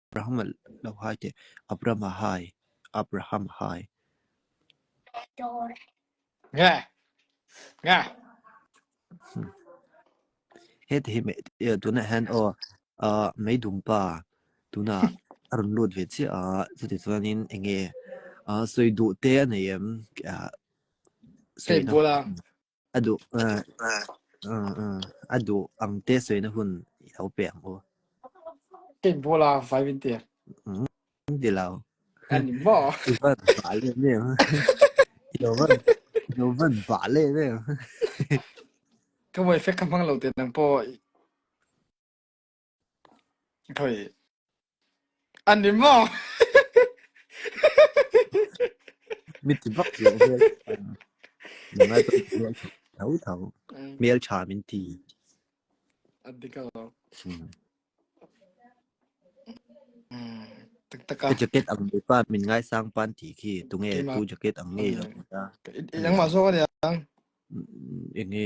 Abraham lo hai teh. Abraham hai. Abraham hai. Nge. Nge. Heti hi tunah hian aw ah meidum pa tunah a rawn lut ve chiah a chuti chuanin eng nge ah sawi duh te a nei em ah Hei sawina bula. a duh ah ah a duh ang te sawina hun i lo pe ang u. Hei bula vai min ti. Ti lo. A ni maw? I van vah lem em. I lo van i lo van vah lem em. Ka mawi fek ka hmang lo te nang pawh khoi a ni maw? Mi ti vak lo hmel ngai to hmel tho tho hmel tha min ti. A dik a lo. Hmm. Tak tak a. Ka jacket ang nei pa min ngaisang pan tih khi tunge Keimah. tu jacket ang ngei lo ta. Nangmah zawk a niang. Enge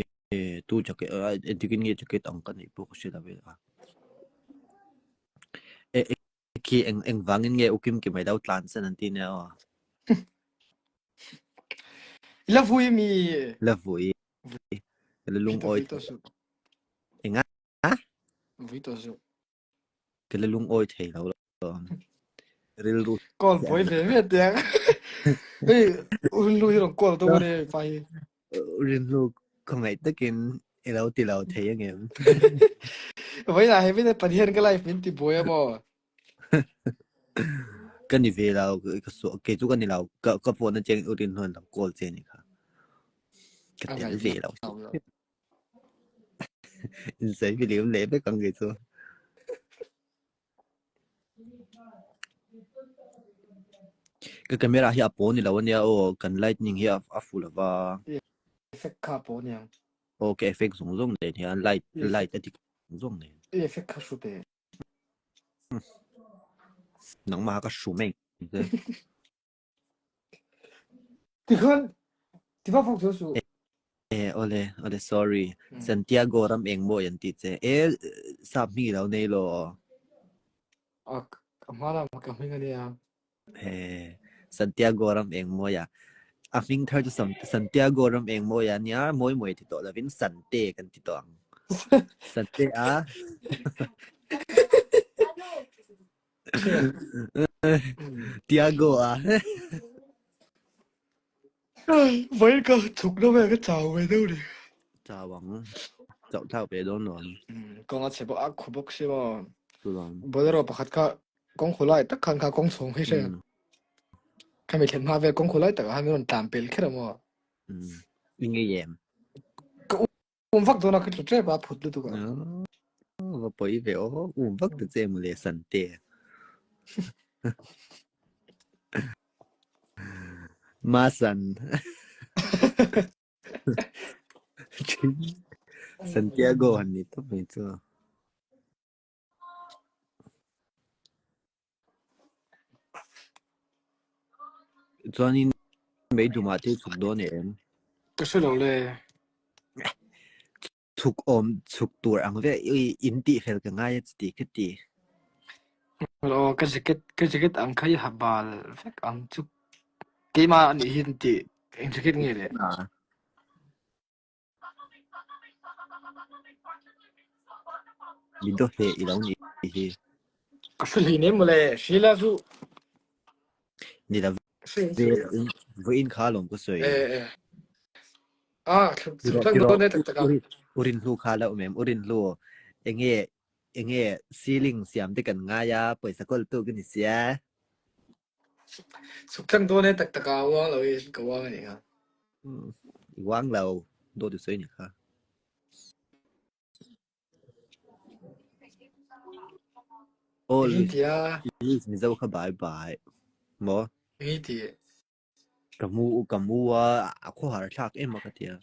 tu jacket engtikin nge jacket ang ka neih pawh ka hre lo ve a. E khi eng eng vangin nge ukim ki mai lo tlan san an ti nia aw. I la vui mi. La vui. Ka la lungawi. Vui to su. Enga? Vui tawh suh. Ka la lungawi thei lo lo. Rilru Call buai ve ve tiang. Hei rinlu hi rawn call deuh ane pa hi. Rinlu khawngaih takin i lo ti lo thei angem. Vawiinah he vin Pathian ka life min ti buai a maw? Ka ni ve lo, ka su kei chu ka ni lo. Ka ka phone atangin u Rinhluan lo call che ni kha. Ka tel ve lo. Insawi fihlim leh vek ang kei chu. Ka camera hi a paw ni lo ania aw, kan lightning hi a fu lo va. Effect kha a paw aniang. Aw ka effect zawng zawng nen hian light light a dik zawng zawng nen. I effect kha hru teh. Nangmah ka hru mai. Tikhan tiva fawk chu suh. Eh, ole, ole, sorry. Santiago ram eng mawi an tih che. Eh, sap hming i lo nei lo. A a hma lam ka hming ania. Eh, Santiago ram eng mawi a. A hming thar chu Santiago ram eng mawi a nia, mawi mawi ti tawh lovin Sante kan ti tawh ang. Sante a. Tiago a. Vawiin ka chhuk na vel ka chau ve deuh ni. Chau ang. Chauh thlak ve dawn lo ang. Kawng a chhe bawk a khu bawk si maw. Chuvang. Bolero pakhat kha kawng khu lai tak khan kha kawng chhung hi hre. Khami thlen hma vel kawng khu lai takah khan min rawn tlan pel kher a maw. I ngei em? Ka Um vak dawn a ka tlu tep a phut lutuk a. Va pawi ve aw, um vak ta che mawle Sante. Masan. Santiago han ni tawp mai chu. Chuanin meidumah te chhuk dawn em? Ka hre lo le. Chhuk awm chhuk tur ang ve i in tih fel ka ngai a chuti ka ti. Aw ka jacket ka jacket ang kha i ha bal vek ang chu keimah anih hi an ti eng jacket nge le? Mi dawheh i lo nih hi. Ka hre hlei nem mawle, Sheila chu. Ni lo ve, vawiin kha lawm ka sawi. Eh eh. Ah, thlang dawn e tak tak a. Urinhlu kha la awm em? Urinhlu enge enge ceiling siam te kan ngai a, pawisa kawl tu ka ni sia. Suk thlang dawn e tak tak a, uang lo i ka uang a nih kha. I uang lo, dawt i sawi nih kha. Aw, Eng ti a? Luis Mizo kha bai bai. Maw? Eng ti? Ka mu ka mu a, a khawhar thlak em a ka tia.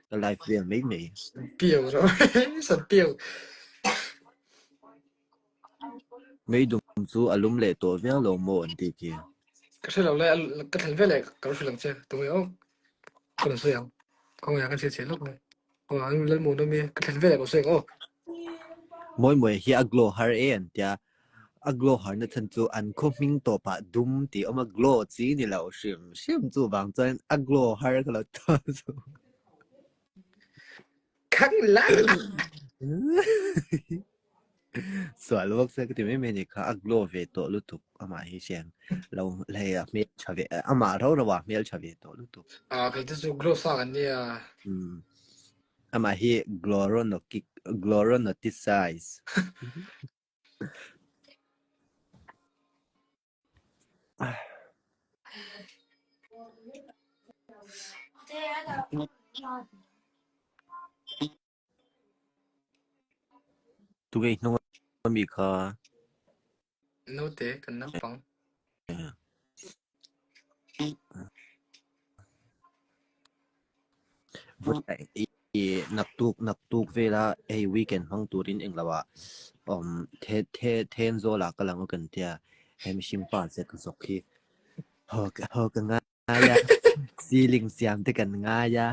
Ka live vel mai mai. Piau ro. San piau. Meidum chu a lum leh tawh viau lo maw an tih khi. Ka hre lo le, ka thlen veleh ka lo hrilh ang che. Tunge aw, ka rawn sawi ang. Khawngaih ah kan hriat chhe lawk mai. Aw, an Lalmuanawm i, ka thlen veleh ka lo sawi ang aw. Mawi mawi hi a glow har e an tia. A glow harna chhan chu an khaw hming tawpah dum tih a awm a, glow chi ni lo hrim hrim chuvang chuan a glow har ka lo ta chu. Khang lang! Sual bawk se ka ti mai mai a ni kha, a glow ve tawh lutuk amah hi hriang lo hei a hmeltha ve amah rau rau ah a hmeltha ve tawh lutuk. Ah kei te chu glow sa kan nia. Umm amah hi gloronotic gloronoticise. Tunge i hnung ami kha? Naute kan naupang. Naktuk naktuk vela hei weekend hmang turin englo ah um the the Thenzawl ah ka lang a kan tia he mihring pa zet zawk hi haw haw ka ngai a ceiling siam te kan ngai a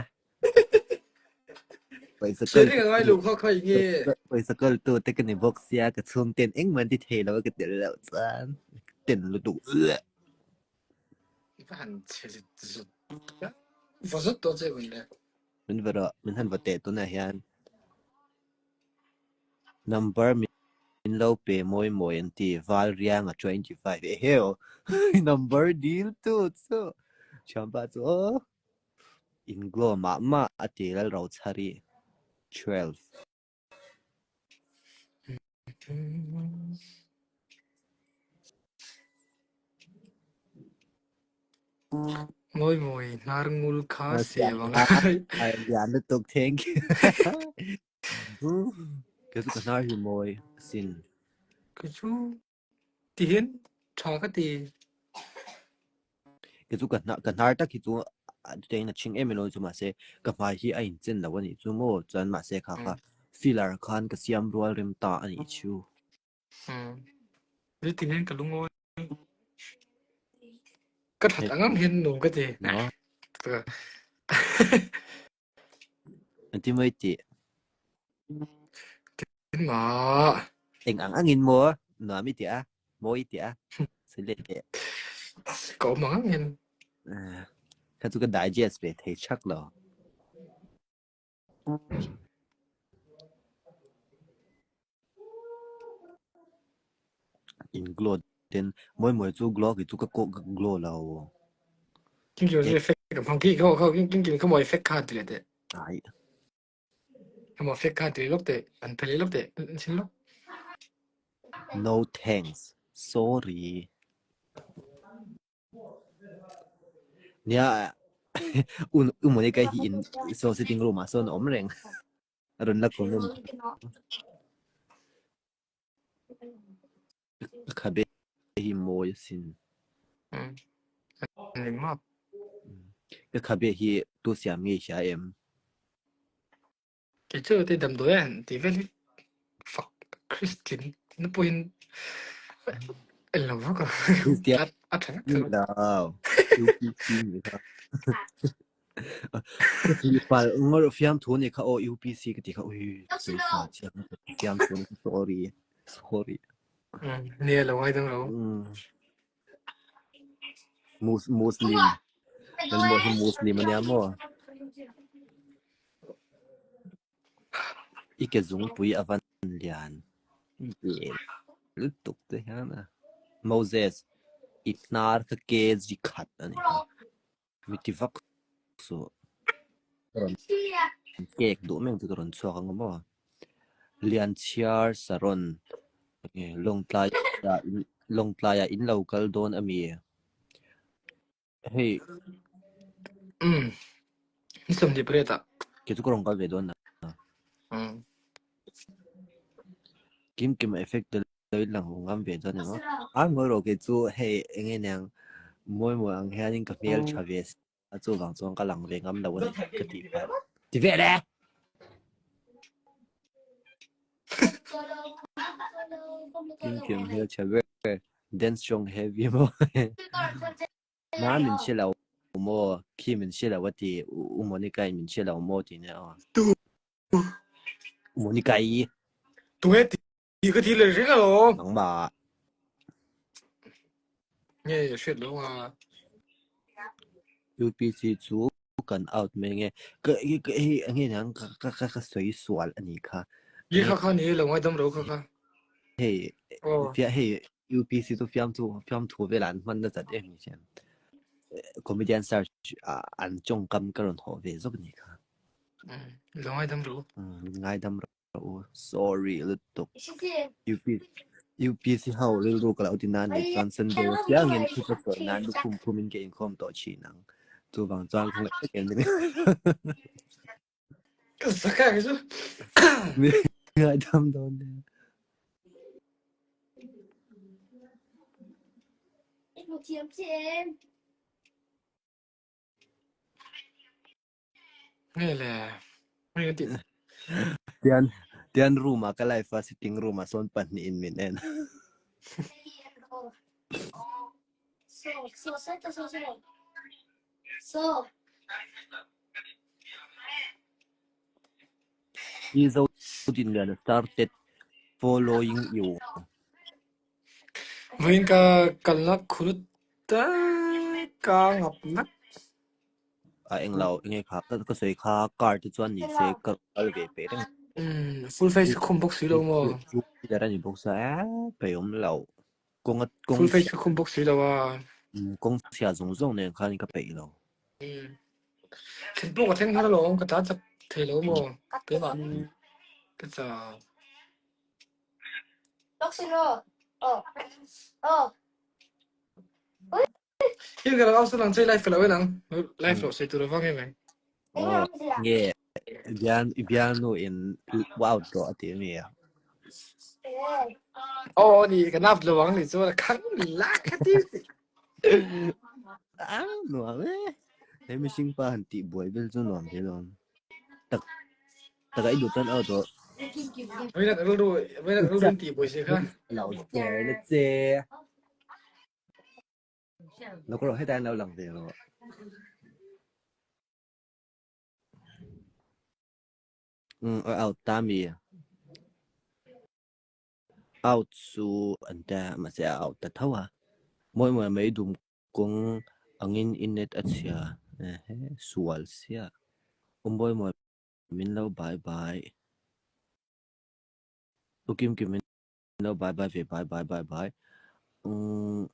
pawisa kawl Ceiling a ngai lo kha kha enge pawisa kawl tu te ka ni bawk sia ka chhung ten engmah an ti thei lo a ka tel loh chuan ten lutuk I va han chhe zet zut va zut tawh che hun le. Min va rawh, min han va teh tunah hian number min lo pe mawi mawi an ti, Valrianga 25 eheu number dil tu chu thianpa chu aw in glow mah mah a ti Lalrochhari 12. Mawi mawi hnar ngul kha siam a ngai. Lian lutuk thank you. Kei chu ka hnar hi mawi asin. Kei chu Tihian ṭha ka ti. Kei chu ka ka hnar tak hi chu chutiangin a chhing em em lo chu mahse ka hmai hi a inchen lo a nih chu maw chuan mahse kha kha filler khan ka siam rual rem ta a nih chu. Umm. Tihian ka lungawi. Ka ṭhat ang ang hian nuam ka ti. Engtin maw i tih? Keimah. Eng ang angin maw nuam i tih a? Maw i tih a? Sawi leh teh. Ka awm ang angin. Kha chu ka digest ve thei chak lo. In glow ten mawi mawi chu glow khi chu ka kawh ka glow lo. Kim kim chu effect ka hmang khi kho kho kim kim kha maw effect kha ti le teh. Ai. Kha maw effect kha ti lok teh an phel lok teh chin lok. No thanks. Sorry. Nia un u Monica hi in so sitting room ah sawn a awm reng. A rawn la comment. Ka khabe hi mawi asin. Ka khabe hi tu siam nge i hria em? Kei chu te damdawi a han tih vel hi fak Christian na pawhin en lo vak a. Christian A tha vek tho. Lo. UPC ni kha. Ka ti palh ngawr fiamthu nih kha aw UPC ka ti kha ui sawi chiang fiamthu nih kha sorry sorry. Nia lo ngai dang lo. Mus Muslim Lalmaw hi Muslim ania maw? I ke zungpui a van lian ve lutuk te hian a. Moses i hnar kha kg khat a ni kha. Mi ti vak suh. Ka rawn cake duh meng chu ka rawn chhuak ang maw? Lianchhiar Saron Lawngtlai ah Lawngtlai ah in lo kal dawn a mi? Hei. Umm. Ni 28 ah. Kei chu ka rawn kal ve dawn a. Umm. Kim kim effect tel lo in lang ngam ve dawn emaw. A ngawi rawh kei chu hei eng nge niang mawi mawi ang hianin ka hmel tha ve a chuvang chuan ka lang ve ngam lo a ni ka tih palh. Ti vel e! Kim kim hmel tha ber dance strong heavy maw. Ma min hre lo maw khi min hre lo a ti U Monica in min hre lo maw tih nia aw. Tu. U Monica i. Tunge ti Ti ka ti leh reng alawm. Nangmah. Nge hriat lo nga. UPC chu kan out mai nge. Ka ka hei enge niang ka ka ka ka sawi sual a nih kha. Hi kha kha ni lo ngaidam ro kha kha. Hei Aw. fiah hei UPC chu fiamthu fiamthu velah an hman nasat em ni hian. Comedian search ah an tawngkam ka rawn hawh ve zawk a nih kha. Lo ngaidam ro. Ngaidam ro. Sorry lutuk. UPC ho rilru ka lo ti nan nih chuan Sunday apiangin thu ka sawi nan lukhum khumin ka inkhawm tawh thin ang. Chuvang chuan khawngaih takin min Ka zak a chu. Min ngaidam dawn nia. Nge le. Nge ti. Tian tian room ah ka life a sitting room ah sawn pahnihin min en. Hi zo din lian started following you. Vawiin ka kalna khulut ta ka ngap nak. A englo enge kha ka sawi kha car te chuan ni se ka kal ve peih reng. Umm full face ka khum bawk si lo maw? Two wheeler a ni bawk sa e peih awm lo. Kawng a kawng Full face ka khum bawk si lo a. Umm kawng chhia zawng zawng nen khan ka peih lo. Umm thlen pawh ka thleng nghal alawm ka tlan chak thei lo maw keimah ka chau. Hi ka lo au sawn ang che live ka lo en ang live lo sei tur avang em em. Aw nge bian i bialnu in out rawh a ti ami a. Aw ni ka nap lo ang ni chuan a khang la kha ti. Ah nuam e. He mihring pa han tih buai vel chu nuam hle lawm. Tak taka i duh chuan out rawh. Veinak rilru veinak rilru in tih buai si kha. Lo cher na che. Lo rawh hetah hian lo lang ve rawh. Umm a out ta mi. Out chu an tia mahse a out ta tho a. Mawi mawi mai dum kawng angin i net a chhia ehe sual sia. Aw mawi mawi min lo bye bye. U Kim Kim min lo bye bye ve bye bye bye bye umm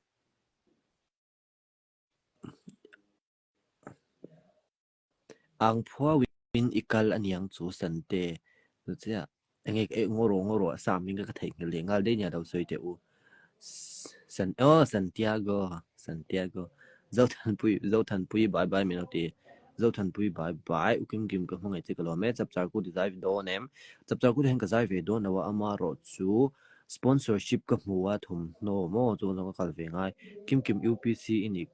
ang phuauin i kal aniang chu Sante chu chiah enge ngaw rawh ngaw rawh sa hming kha ka theihnghilh leh nghal daih nia lo sawi teh u San aw Santiago Santiago Zothanpui Zothanpui bye bye min lo ti Zothanpui bye bye u Kim Kim ka hmangaih che ka lawm e chapchar ku ti zai dawn em chapchar ku te hian ka zai ve dawn lo a amaherawh chu sponsorship ka hmu a thawmhnaw maw chu ka kal ve ngai Kim Kim UPC i nih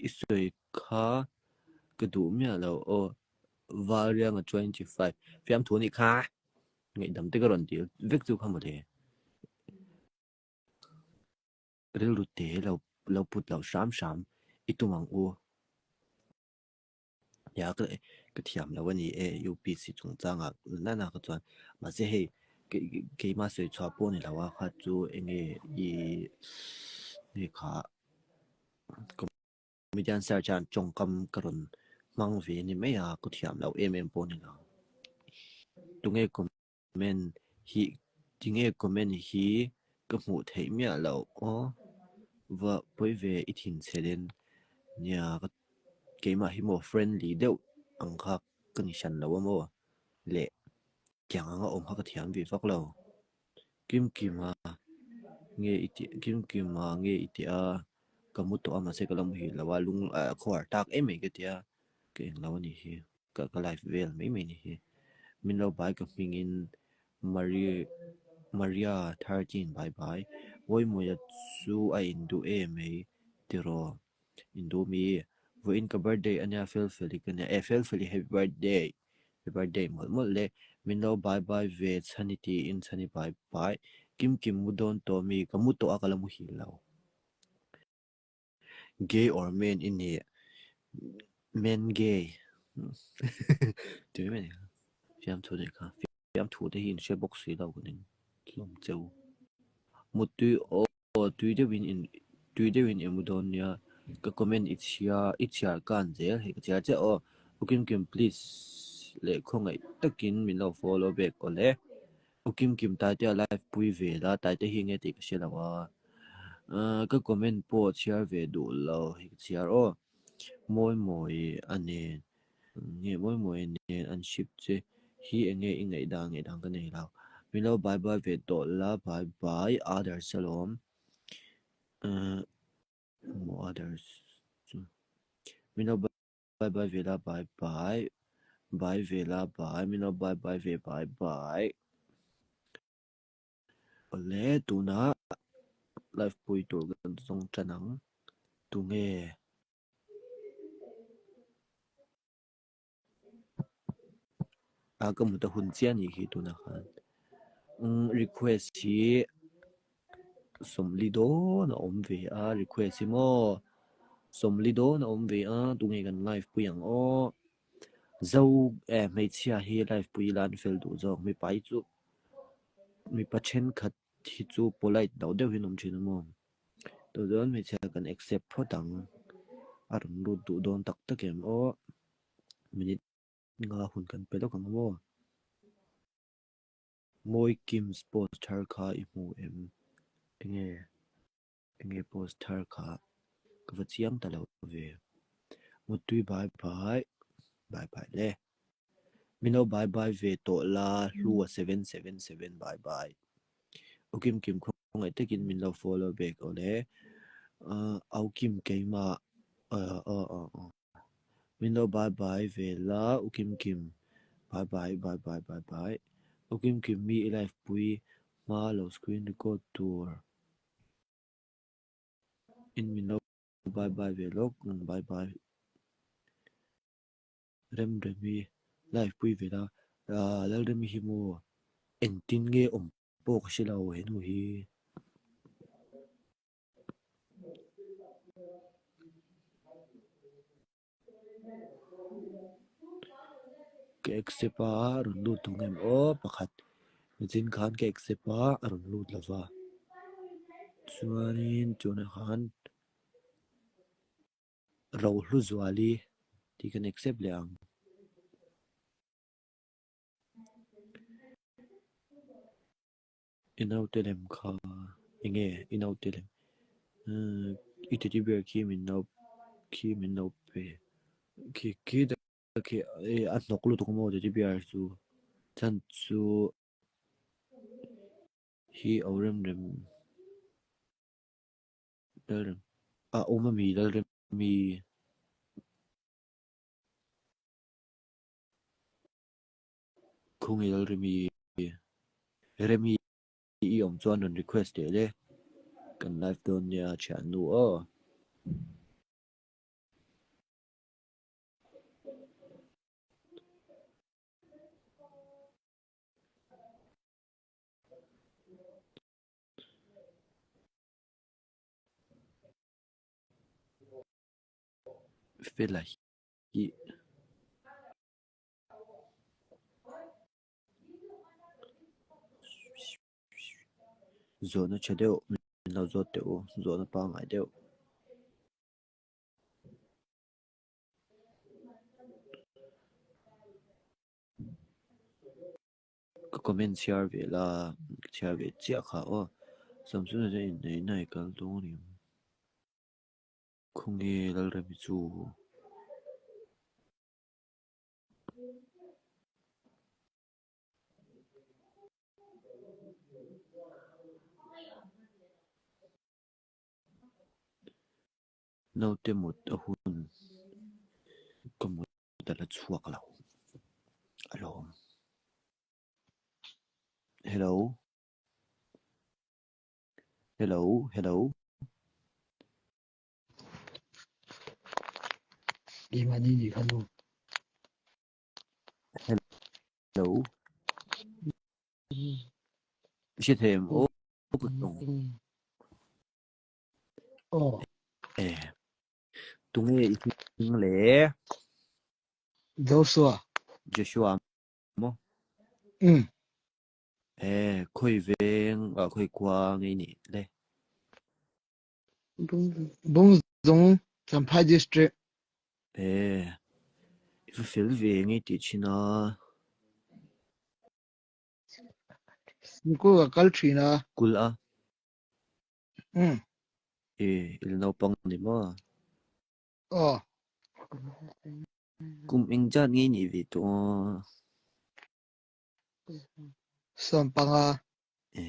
i sawi kha ka duh miah lo aw Valrianga 25 fiamthu anih kha ngaihdam te ka rawn dil vek chu kha mawle rilru te lo lo put loh hram hram i tum ang u. Nia ka ka thiam lo a ni e UPC chungchangah nana kha chuan mahse hei keimah sawi chhuah pawh a ni lo a kha chu enge i nge kha comedian search a tawngkam ka rawn hmang ve a ni mai a ka thiam loh em em pawh a ni lo. Tunge comment hi tinge comment hi ka hmuh theih miah loh aw va pawi ve i thinchhe den nia ka keimah hi maw friendly deuh ang kha ka ni hran lo a maw leh tiang anga awm kha ka thiam ve vak lo Kim Kima nge i tih Kim Kima nge i tih a ka mu tawh a mahse ka la muhil lo a lung ah khawhar tak em mai ka tia ka englo a nih hi. Ka ka life vel mai mai ni hi. Min lo bai ka hmingin Maria Maria 13 bye bye. Mawimawia chu a induh em mai tiraw induh mi vawiin ka birthday ania Felfeli ka nia e Felfeli happy birthday happy birthday mawlh mawlh le min lo bye bye ve chhani tiin chhani bye bye Kim Kim mu dawn tawh mi ka mu tawh a ka la muhil lo. Gay or men i nih? Men gay tih mai mai fiamthu nih kha fiamthu te hi in hre bawk si lo ka ning hlawm che u. Muttui aw tui deuhin in. Tui deuhin i mu dawn nia. Ka comment i chhia i chhiar kan zel hei ka chhiar chiah aw. U Kim Kim please leh khawngaih takin min lo follow back aw le. U Kim Kim Taitea live pui ve la Taite hi enge tih ka hre lo a. Ka comment pawh chhiar ve duh lo hei ka chhiar aw. Mawi mawi a nen nge mawi mawi a nen an ship che hi enge i ngaihdan ngaihdan ka nei lo. Min lo bye bye ve tawh la bye bye others alawm. Maw others chu min lo bye bye ve la bye bye bye ve la bye min lo bye bye ve bye bye. Awle tunah live pui tur kan zawng tan ang tunge. A ka mut a hun chiah anih khi tunah khan umm request hi sawmli dawn a awm ve a request hi maw sawmli dawn a awm ve a tunge kan live pui ang aw zo eh hmeichhia hi live pui ila an fel duh zawk mipa hi chu mipa thenkhat hi chu polite loh deuh hi an awm thin a maw tah chuan hmeichhia kan accept phawt ang a rawn lut duh dawn tak tak em aw minute nga hun kan pe lawk ang maw? Mawi Kim's post thar kha i hmu em? Enge enge post thar kha ka va chiang ta lo ve. Muttui bye bye bye bye le. Min lo bye bye ve tawh la Hlua 777 bye bye. U Kim Kim khawngaih takin min lo follow back aw le. Au Kim keimah aw aw aw. Min lo bye bye ve la U Kim Kim bye bye bye bye bye bye U Kim Kim mi i live pui hma lo screen record tur in min lo bye bye ve lawk ang bye bye Remremi live pui ve la Lalremi hi maw engtin nge awm pawh ka hre lo henu hi. Ka accept a a rawn lut thung em aw pakhat nichin khan ka accept a a rawn lut lo va chuanin tunah khan Rohluzuali tih kan accept leh ang. I naute lem kha enge i naute lem i teddy bear khi min lo khi min lo pe khi khi khi a hnawk lutuk maw teddy bear chu chhan chu hi a rem rem lalrem a awm ami lalremi. Khawngei Lalremi Remi i awm chuan rawn request teh le. Kan live dawn nia thiannu aw. Fela hi. Zawhna tha deuh min lo zawt teh u, zawhna pangngai deuh. Ka comment chhiar ve la, ka chhiar ve chiah kha aw. Samsung chuan inneihna i kal dawn em? Khawnge Lalremi chu? Naute mut a hun ka mut a la chhuak lo alawm. Hello hello hello. Keimahni nih kha nu. Hello. I hre thei em aw ka tawng. Aw. Eh. Tunge i hming le? Joshua. Joshua maw? Um. Eh, khawi veng ah khawi khua ngei nih le? Bungzung, Champhai District. E, i va fel ve nge tih thin a. Sikul ka kal thin a. Kul a? Umm. E, i la naupang ni maw? Aw. Kum engzat nge nih ve tawh a? Sawmpanga. E,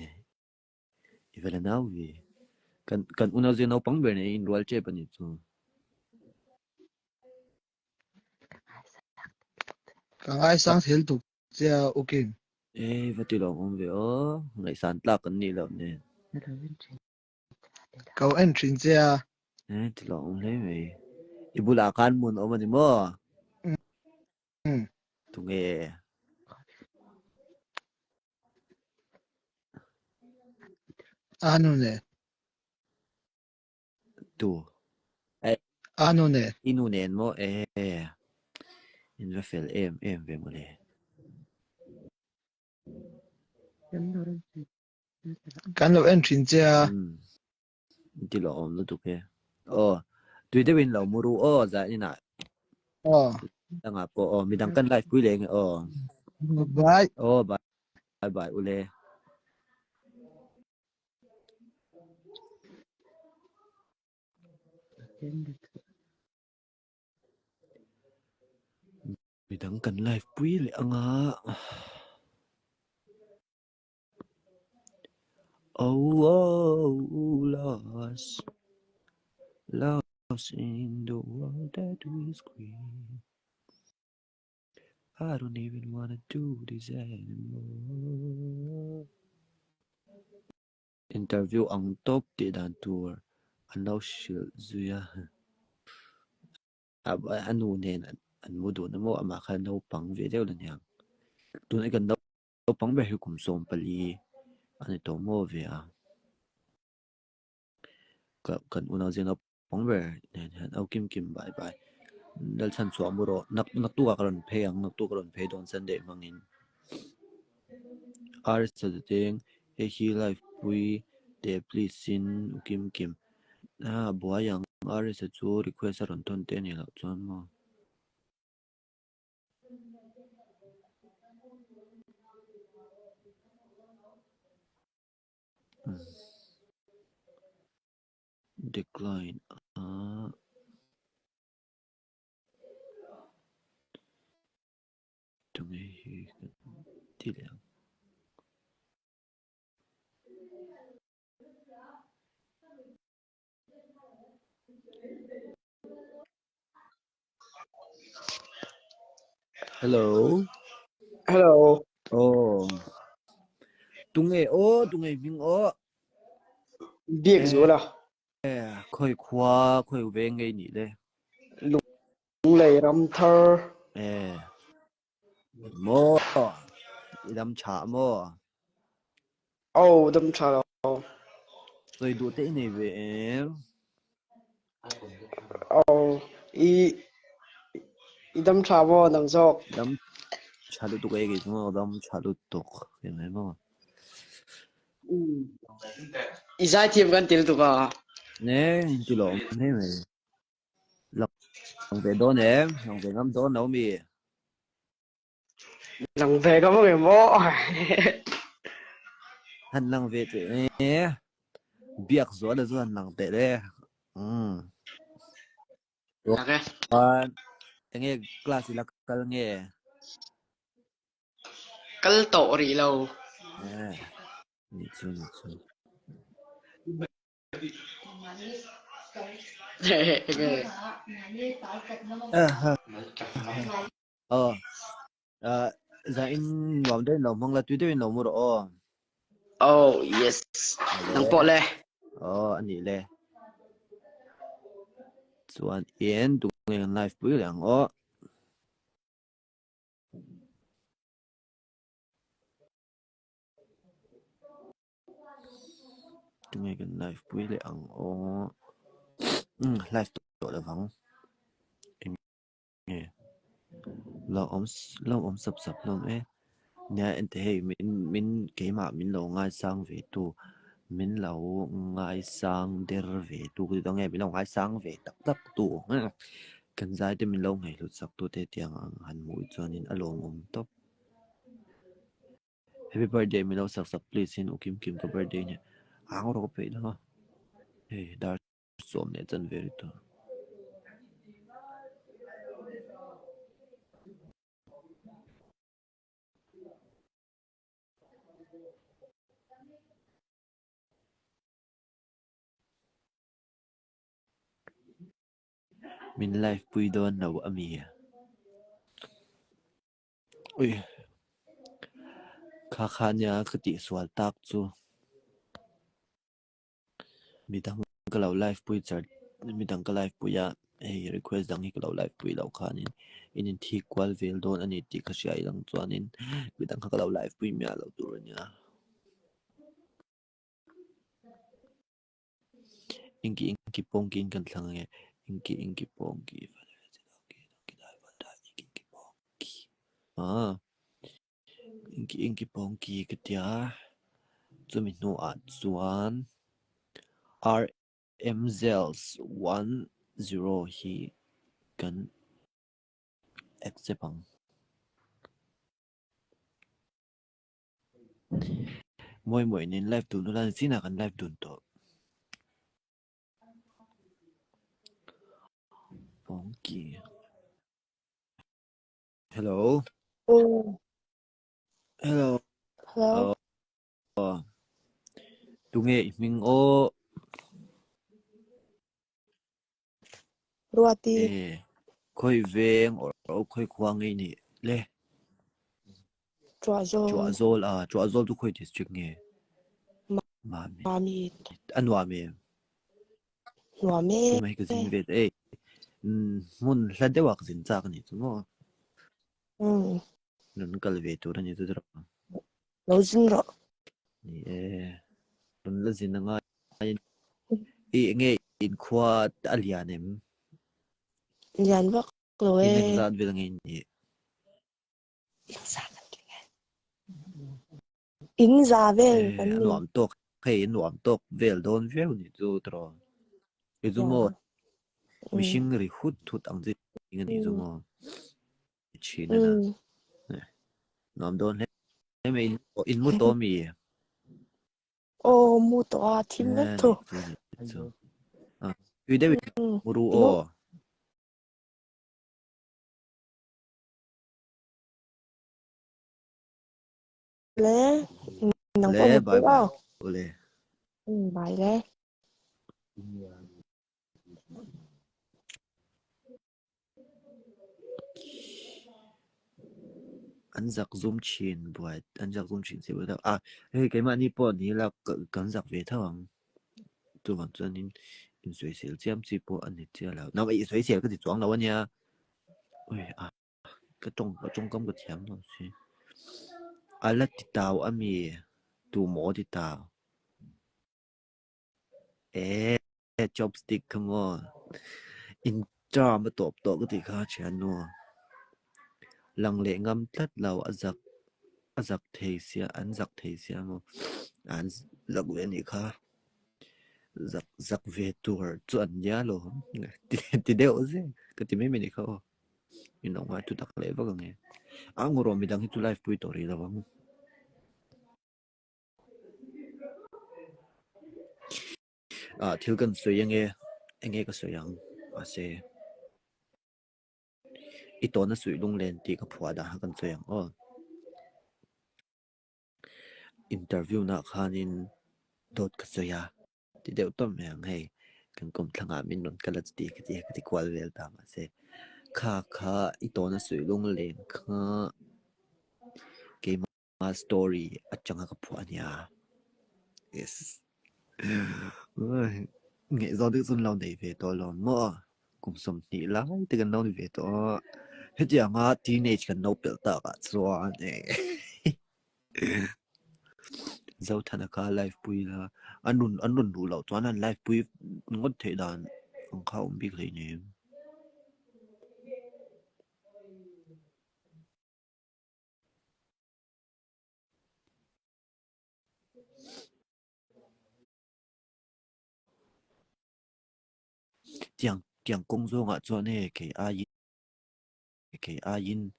i va la nau ve. Kan kan unau zia naupang ber nei inrual tep a nih chu. Ka ngaisang thil tuk che a U Kim. E, va ti lawm awm ve aw. Ngaihsan tlak kan nih loh nen. Ka en thin che a. E, ti lawm awm hle mai. I bulah khan hmun awm a ni maw? Umm. Tunge? Anu nen. Tu? Eh. Anu nen. I nu nen maw? Eh. In va fel em em ve mawle. Kan lo en thin che a. Umm. Ti lo awm lutuk e. Aw, tui deuhin lo mu ru aw zah inah. Aw. Dangah pawh aw, midang kan live pui leh nge aw. Bye. Aw, bye bye ule. Midang kan live pui leh anga. Oh oh lost, lost in the world that we scream. I don't even wanna do this anymore. Interview ang tawp tih dan tur an lo hrilh zui a. A nu nen an mu dun emaw amah kha naupang ve deuh la niang. Tunah kan Naupang ber hi kum 14 a ni tawh maw ve a, ka kan unau zia naupang ber nen hian au kim kim bai bai Lalchhan chhuah mu rawh nak naktuk ah ka rawn phei ang naktuk ka rawn phei dawn Sunday hmangin RS Zateng hei hi live pui teh please in u kim kim a buai ang RS a chu request a rawn thawn te a nih loh chuan maw. Decline a tunge hi kan ti leh ang. Hello. Hello. Oh. Tunge o, tunge hming o. Biak zuala. Eh, khoi khua, khoi veng ngei ni le. Lunglei ramthar. Eh. Mo. I dam tha mo. Oh, dam tha lo. Sawi duh te i nei ve em? Oh, i i dam tha maw nang zawk? Dam tha lutuk e kei chu maw, dam tha lutuk kei mai maw. Mm. I zaithiam kan ti lutuk a. Ne, ti lawm hle mai. Lang ve dawn em? Lang ve ngam dawn lo mi? Lang ve ka vang em aw. Han lang ve teh e. Biak zual a chu han lang teh le. Mm. Lang e. Chuan enge class i la kal nge? Kal tawh rih lo. Eh, ni chu ni chu. Aw, zain nuam deuhin lo hmang la, tui deuhin lo mu rawh aw. Oh, yes. Nang pawh le. Aw, a nih le. Chuan in tunge kan live pui leh ang aw. Tunge kan live pui leh ang aw. Umm live tawh lo vang. Enge lo awm lo awm sap sap hlawm e. Nia ente hei min min keimah min lo ngaisang ve tu. Min lo ngaisang der ve tu ka ti dawn nge, min lo ngaisang ve tak tak tu kan zai te min lo ngaihhlut sak tu te tiang ang han hmuh hi chuanin a lawmawm tawp. Happy birthday min lo sak sak please in u Kim Kim ka birthday nia ang rawh ka peih lo a hei dar sawm leh chan ve ri tawh. Min live pui dawn lo a mi? Ui kha kha nia ka tihsual tak chu. Midang ka lo live pui char midang ka live pui a hei request dang hi ka lo live pui loh khanin in inthik kual vel dawn a ni tih ka hria ilang chuanin midang kha ka lo live pui miah loh tur a nia. Inki inki pawngki in kan thlang ange inki inki pawngki ah. Inki inki pawngki ka ti a, chumi hnuah chuan rmzels 10 hi kan accept ang. Mawi mawi nen live dun ula nichinah kan live dun tawh. Pawngki. Hello. Oh. Hello. Hello. Oh. Tunge i hming aw? Ruati. Eh, khoi veng or khoi khua ngei ni le? Chuahzawl. Chuahzawl a, Chuahzawl chu khoi district nge? Mami. Mami. A nuam em? Nuam e. Tumah hi ka zin ve ta e. Hmun hla deuh ah ka zin chak a nih chu maw? Mm. Rawn kal ve tur a ni chu rawh. Lo zin rawh. Ni e. Rawn la zin anga i enge in khua a lian em? Lian vak lo e. In engzat vel nge in nih? Engzat an tling e. In za vel Eh, kan a ni. nuam tawk hei a nuam tawk vel dawn viau ni chu tiraw. I chu maw Mm. mihring ri hut hut ang chi a nih chu Mm. maw. Thin a na. Mm. Eh, Nuam dawn hle mai in in mu tawh mi? Aw mu tawh a thim vek Eh, thu. nih chu nih chu. Ah, tui deuh in Mm. mu ru I mu aw. Le, nang pawh Le, mu bye pui bye. aw. Ule. Mm, bye le. An zak zum thin buai an zak zum thin si buai tho a hei keimahni pawh ni ila kan zak ve tho ang chuvang chuanin insawisel chiam chi pawh a ni chiah lo nang i sawisel ka ti chuang lo ania ui a. Ka tawng ka tawngkam ka thiam lo si. A la ti tau a mi? Tu maw ti tau? Eh, chopstick kha maw? In term a tawp tawh ka tih kha thiannu. Lang leh ngam tlat lo a zak a zak thei sia an zak thei sia maw? An zak ve anih kha. Zak zak ve tur chu an nia lo ti deuh zek ka ti mai mai anih kha aw. In lo ngai thutak leh vak ang e. A ngawrawh midang hi chu live pui tawh rih lo ang. Ah, thil kan sawi ange, enge ka sawi ang, mahse i tawna suih lunglen tih ka phuah dah kha kan sawi ang aw. Interview nah khanin dawt ka sawi a. Ti deuh tawp mai ang hei, kan kawmthlang ah min rawn kal a chuti ka ti a ka ti kual vel ta mahse kha kha i tawna suih lungleng kha keimah story atanga ka phuah a nia yes ngaihzawn deuh chu an lo nei ve tawh lo maw kum 20 lai te kan lo ni ve tawh a hetianga teenage kan lo pelh tak ah chuan eh. Zothana kha live pui ila an rawn an rawn duh loh chuan an live pui ngawt theih dan ang kha a awm bik hleinem. Tiang tiang kawng zawngah chuan e kei aiin kei aiin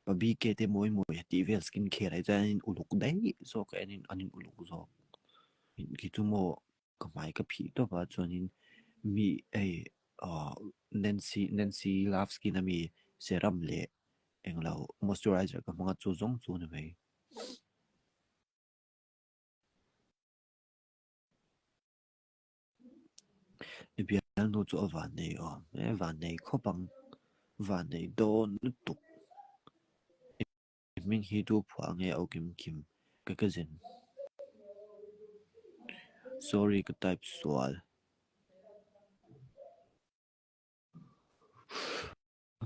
pa BK te mawi mawi tih vel skin care ah hi chuan an in uluk daih zawk a an in uluk zawk. Khi chu maw ka hmai ka phih tawp a chuanin mi hei ah Nancy Nancy love skin ami serum leh englo moisturizer ka hmang a chu zawng chu a ni mai. I bialnu chu a vannei awm e, vannei khawp ang, vannei dawn lutuk. I hming hi tu phuah nge au kim kim ka ka zen. Sorry ka type sual.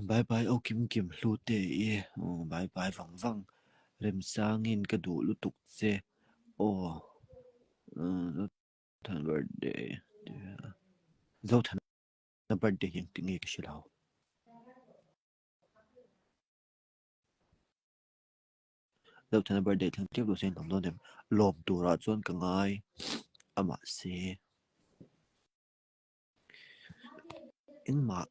Bye bye aw kim kim hlu te i bye bye vang vang remsangin ka duh lutuk che aw. Zothana birthday Zothana birthday hi engtin nge ka hre lo. Zothana birthday thleng tep lo se lawm dawn em? Lawm turah chuan ka ngai a mahse engmah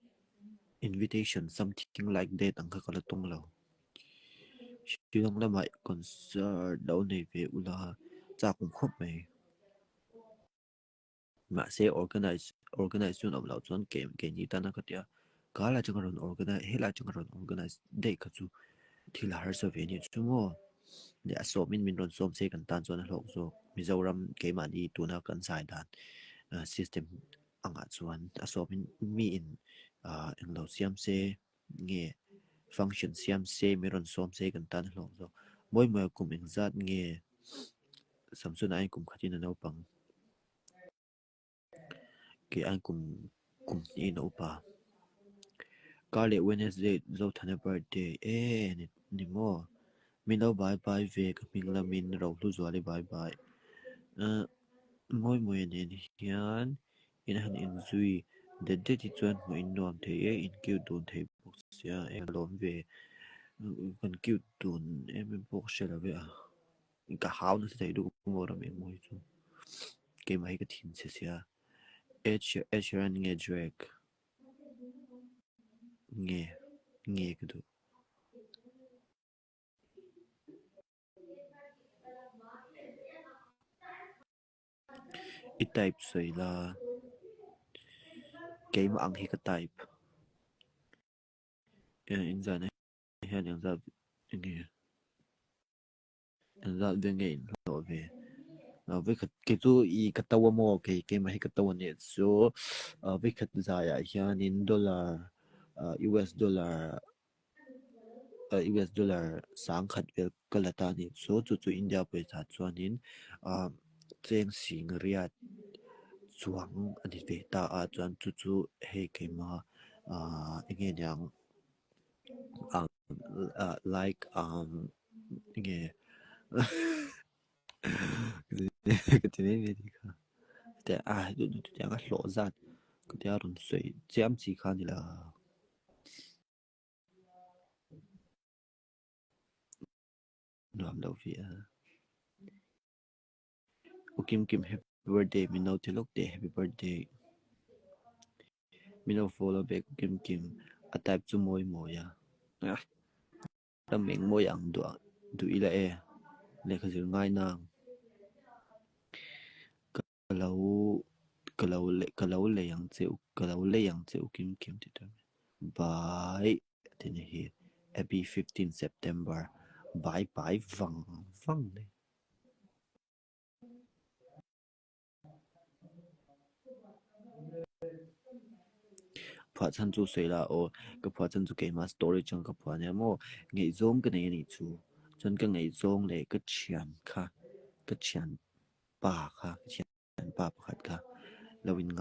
invitation something like that ang kha ka la tawng lo. Shillong lamah concert lo nei ve ula chak awm khawp mai. Mahse organize organize chu an awm loh chuan kei keini tana ka tia ka lai atanga rawn organize helai atanga rawn organize daih kha chu thil a harsa ve anih chu maw. Leh a sawmin min rawn sawm se kan tan chuan a hlawk zawk. Mizoram keimahni tuna kan zai dan system angah chuan a sawmin miin ah englo siam se nge function siam se min rawn sawm se kan tan a hlawk zawk. Mawi mawi kum engzat nge Samson ah hian kum khatin a naupang. Kei an kum kum hnihin a upa. Kar leh Wednesday Zothana birthday e ni maw? Min lo bye bye ve ka hming lamin Rohluzuali bye bye. Ahh mawi mawi nen hian in han inzui det det hi chuan hmuh in nuam thei e, in cute dun thei bawk sia e ka lawm ve. Kan cute dun em em pawh ka hre lo ve a. Ka hau nasa thei duh maw ram engmaw hi chu keimah hi ka thin chhe sia Ed Ed Sheeran nge Drake nge nge ka duh. I type sawi la keimah ang hi ka type inzahna hian engzat nge. Engzat vel nge in hlawh ve? Vawikhat kei chu i ka to a maw kei keimah hi ka to a nih chu vawikhat zaiah hianin dollar US dollar US dollar sangkhat vel ka la ta a nih chu chu chu India pawisa chuanin cheng sing riat chuang a ni ve ta a chuan chu chu hei keimah eng nge niang. Like um nge ka ti mai mai tih kha a chutiang a hlawh zat ka tia rawn sawi chiam chi kha a ni lo. Nuam lo ve a. U Kim Kim happy birthday min lo ti lawk teh happy birthday. Min lo follow back U Kim Kim a type chu mawi mawi a. Ram eng mawi ang duh duh ila e lehkha zir ngai nang. Ka lo ka lo ka lo lei ang che u ka lo lei ang che U Kim Kim ti tur. Bye ti ni hi Happy 15 September bye bye vang vang nei. Phuah chhan chu sawi la aw, ka phuah chhan chu keimah story atang ka phuah ania maw, ngaihzawng ka nei anih chu, chuan ka ngaihzawng leh ka thian kha, ka thianpa kha, ka thianpa pakhat kha lo in ngai.